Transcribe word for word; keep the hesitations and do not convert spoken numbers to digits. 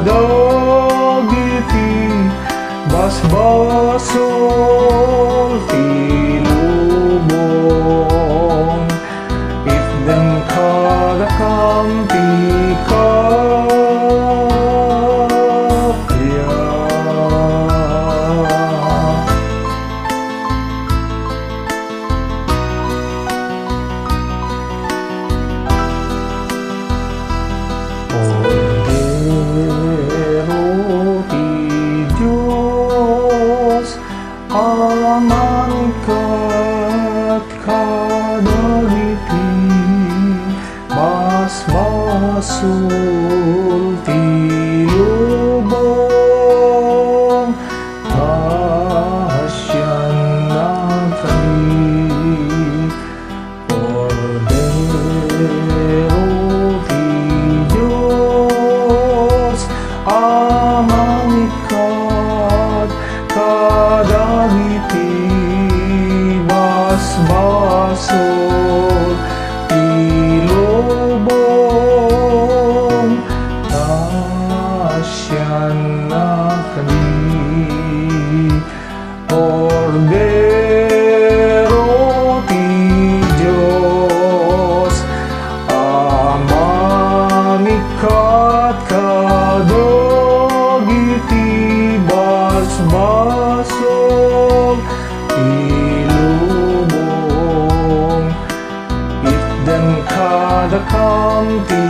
dagiti basbasol ti lubong. Itdem kadakam ti kappia. Kordero ti Dios a mangikkat kadagiti basbasol ti lubong, ta sianna kadi. Kordero ti Dios a mangikkat kadagiti basbasol ti lubong, ta sianna kadi. Kordero ti Dios a mangikkat kadagiti basbasol ti lubong. Itdem kadakam ti